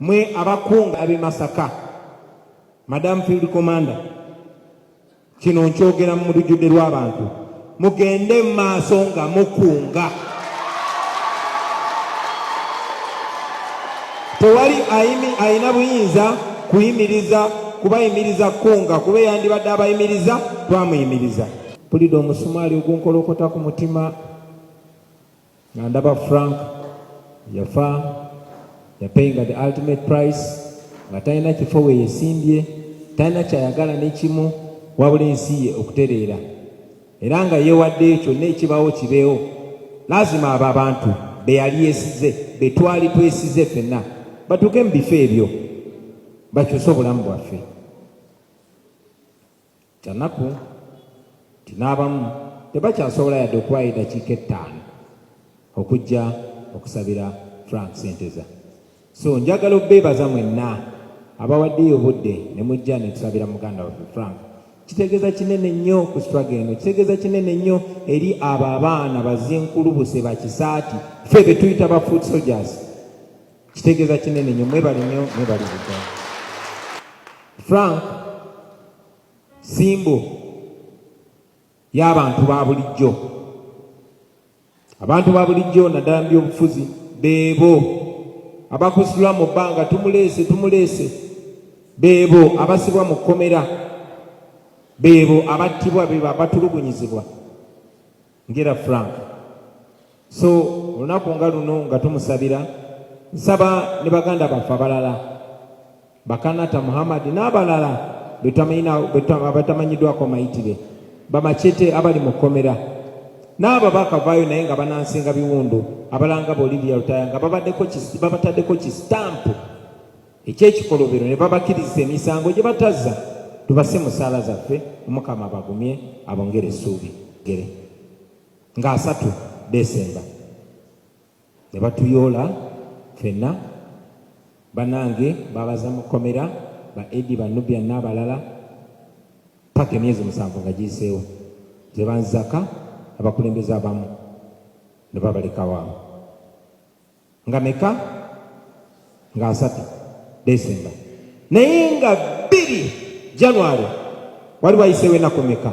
Mwe abakunga ab'e Masaka, Madam Field Commander, kino nkyogera mu lujjudde lw'abantu, mugende mu maaso nga mukunga. Tewali alina buyinza kuyimiriza kubayimiriza kunga, kuba eyandibadde abayimiriza twamuyimiriza. Mpulidde omusumaali ogunkolokota ku mutima nga ndaba Frank yafa, yapayinga the ultimate price, nga talina kifo we yesimbye, talina kyayagala nekimu wabula ensi ye okutereera, era nga yewaddeyo kyonna ekibawo kibeewo. Lazima abo abantu be yali yesize, be twali twesize ffenna, batuuke mu bifo ebyo bakyuse obulamu bwaffe. Kyanaku nti n'abamu tebakyasobola yadde okuwaayo eddakiika ettaano okujja okusabira Frank Ssenteza. So njagala obeebaza mwenna abawaddeyo obudde ne mujja ne tusabira muganda waffe Frank. Kitegeeza kinene nnyo ku struggle eno, kitegeeza kinene nnyo eri abo abaana bazinkulubuse bakisaati ffe be tuyita ba foot soldiers. Kitegeeza kinene nnyo, mwebale nnyo, mwebale ddala. Frank Simbo y'abantu ba bulijjo, abantu ba bulijjo naddala mu byobufuzi beebo abakusitula mu bbanga, tumuleese tumuleese, beebo abasibwa mu kkomera, beebo abattibwa, beebo abatulugunyizibwa ngera Frank. So olunaku nga luno nga tumusabira, nsaba ne baganda baffe abalala, Bakanata Muhammad n'abalala abatamanyiddwako mayitire, bamacete abali mu kkomera n'abo bakavaayo naye nga banansinga biwundu, abalanga Bolivia Lutaya nga babataddeko kisitampu ekyekikolobero ne babakkiriza emisango gye batazza. Tubase mu ssaala zaffe, Omukama abagumye, abongere essuubi. Gere nga 3 Desemba ne batuyoola ffenna, banange babaza mu kkomera, ba Edi, ba Nubia n'abalala, paka emyezi 7 nga giyiseewo ze banzaka abakulembeze abamu ne babalekawo awo. Nga meka? Nga 3 Desemba, naye nga 2 January wali wayiseewo ennaku meka?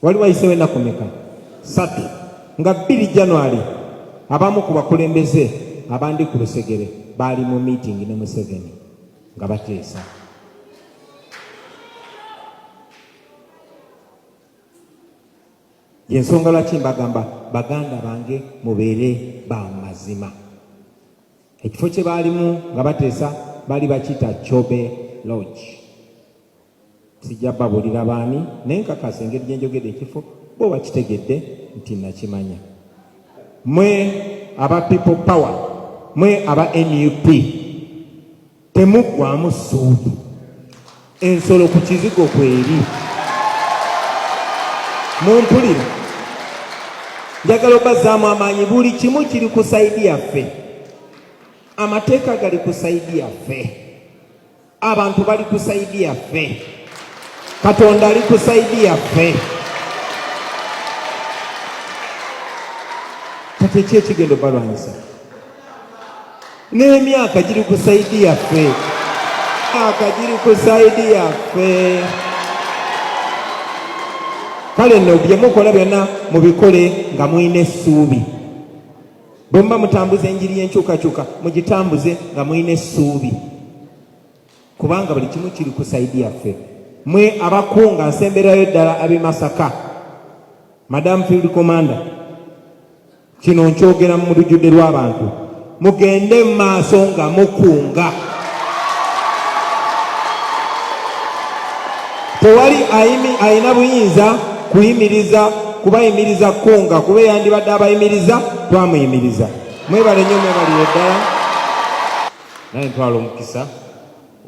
Wali wayiseewo ennaku meka? 3. Nga 2 January abamu ku bakulembeze abandi ku lusegere baali mu meeting ne Museveni nga bateesa. Yensonga lwaki mbagamba baganda bange mubeere ba mazima. Ekifo kye baalimu nga bateesa baali bakiyita Chobe Lodge. Sijja babuulira baani, naye nkakasa engeri gye njogedde ekifo bo bakitegedde nti nakimanya. Mwe aba People Power, mwe aba NUP, temuggwamu ssuubi, ensolo ku kizigo kweri. Mumpulira, njagala obazzaamu amaanyi, buli kimu kiri ku sayidi yaffe, amateeka gali ku sayidi yaffe, abantu bali ku sayidi yaffe, Katonda ali ku sayidi yaffe. Kati eki ekigenda obalwanyisa? N'emyaka giri ku sayidi yaffe, emyaka giri ku sayidi yaffe. Kale nno bye mukola byonna mubikole nga mulina essuubi. Bwe muba mutambuza enjiri y'enkyukakyuka mugitambuze nga mulina essuubi, kubanga buli kimu kiri ku sayidi yaffe. Mwe abakunga nsemberayo ddala ab'e Masaka, Madam Field Commander, kino nkyogera mu lujjudde lw'abantu, mugende mu maaso nga mukunga. Tewali alina buyinza kuyimiriza kubayimiriza kunga, kuba eyandibadde abayimiriza twamuyimiriza. Mwebale nnyo, mwebalire ddala. Naye ntwala omukisa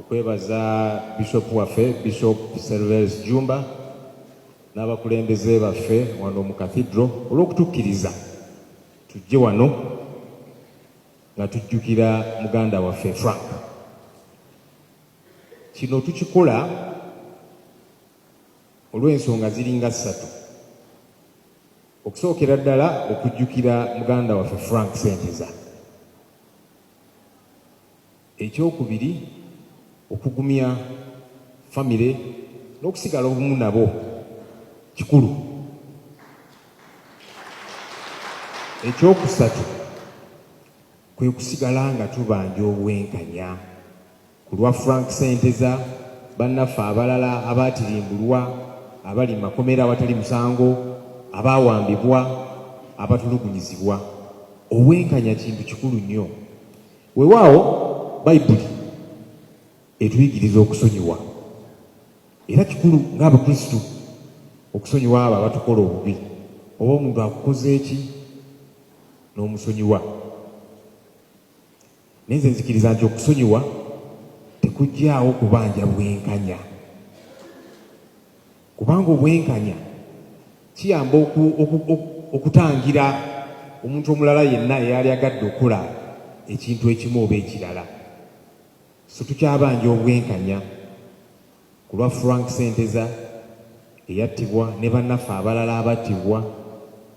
okwebaza Bishop waffe, Bishop Serverus Jumba, n'abakulembeze baffe wano mu Cathedral olw'okutukkiriza tujje wano nga tujjukira muganda waffe Frank. Kino tukikola olw'ensonga ziringa ssatu. Okusookera ddala okujjukira muganda waffe Frank Ssenteza. Ekyokubiri, okugumya famire n'okusigala obumu nabo kikulu. Ekyokusatu kwe kusigala nga tubanja obwenkanya ku lwa Frank Ssenteza, bannaffe abalala abaatirimbulwa, abali mu makomera awatali musango, abaawambibwa, abatulugunyizibwa. Obwenkanya kintu kikulu nnyo. Weewaawo Bayibuli etuyigiriza okusonyiwa, era kikulu ng'Abakristu okusonyiwa abo abatukola obubi, oba omuntu akukoze ki n'omusonyiwa. Naye nze nzikiriza nti okusonyiwa tekuggyaawo kubanja bwenkanya, kubanga obwenkanya kiyamba okutangira omuntu omulala yenna eyali agadde okukola ekintu ekimu oba ekirala. So tukyabanja obwenkanya ku lwa Frank Ssenteza eyattibwa ne bannaffe abalala abattibwa,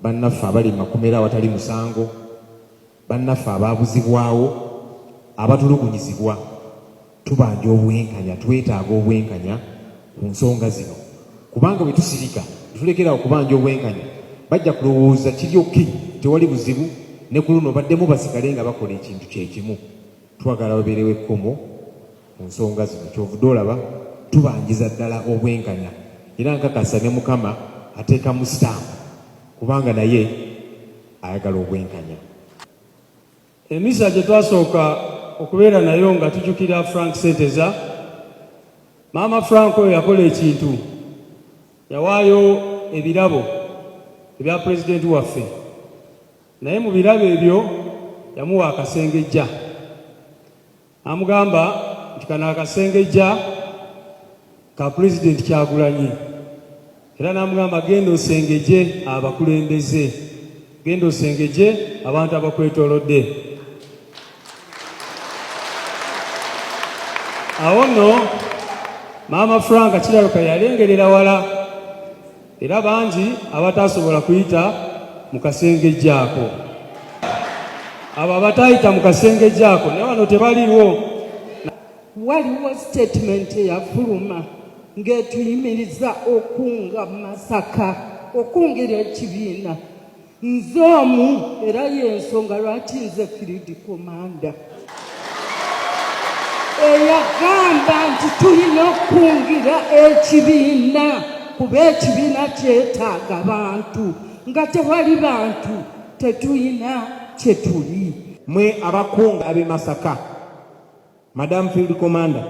bannaffe abali mu makomera awatali musango, bannaffe abaabuzibwawo, abatulugunyizibwa. Tubanja obwenkanya, twetaaga obwenkanya ku nsonga zino, kubanga bwe tusirika ne tulekera awo okubanja obwenkanya, bajja kulowooza kiri okay, tewali buzibu, ne ku luno baddemu basigale nga bakola ekintu kye kimu. Twagala wabeerewo ekkomo ku nsonga zino, ky'ovudde olaba tubanjiza ddala obwenkanya, era nkakasa ne Mukama ateekamu sitampu kubanga naye ayagala obwenkanya. Emisa gye twasooka okubeera nayo nga tujjukira Frank Ssenteza, Maama Frank oyo yakola ekintu, yawaayo ebirabo ebya pulezidenti waffe, naye mu birabo ebyo yamuwa akasengejja. Amugamba nti kano akasengejja ka Pulezidenti Kyagulanyi era n'amugamba genda osengeje abakulembeze, genda osengeje abantu abakwetolodde. Awo nno Maama Frank kirabika yalengerera wala era bangi abataasobola kuyita mu kasengejja ako. Abo abataayita mu kasengejja ako naye wano tebaliwo. Waliwo sitatimenti eyafuluma ng'etuyimiriza okunga Masaka, okungira ekibiina. Nze omu era y'ensonga lwaki nze field commander eyagamba nti tulina okukungira ekibiina kuba ekibiina kyetaaga bantu, nga tewali bantu tetulina kye tuli. Mwe abakunga ab'e Masaka, Madam Field Commander,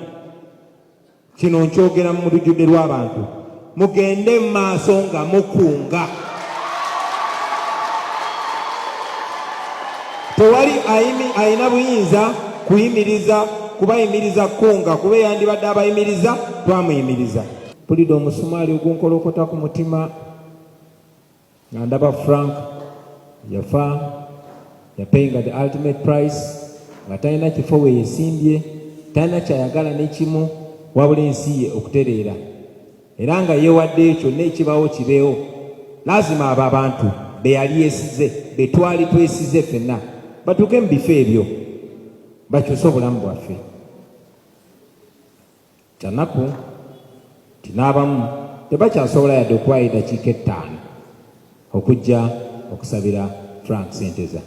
kino nkyogera mu lujjudde lw'abantu, mugende mu maaso nga mukunga. Tewali alina buyinza kuyimiriza kubayimiriza kukunga, kuba eyandibadde abayimiriza twamuyimiriza. Mpulidde omusumaali ogunkolokota ku mutima nga ndaba Frank yafa, yapayinga the ultimate price, nga talina kifo we yesimbye, talina kyayagala n'ekimu wabula ensi ye okutereera, era nga yeewaddeyo kyonna ekibawo kibeewo. Lazima abo abantu be yali yeesize, be twali twesize ffenna, batuuke mu bifo ebyo bakyuse obulamu bwaffe. Kyanaku nti n'abamu tebakyasobola yadde okuwaayo eddakiika ettaano okujja okusabira Frank Ssenteza.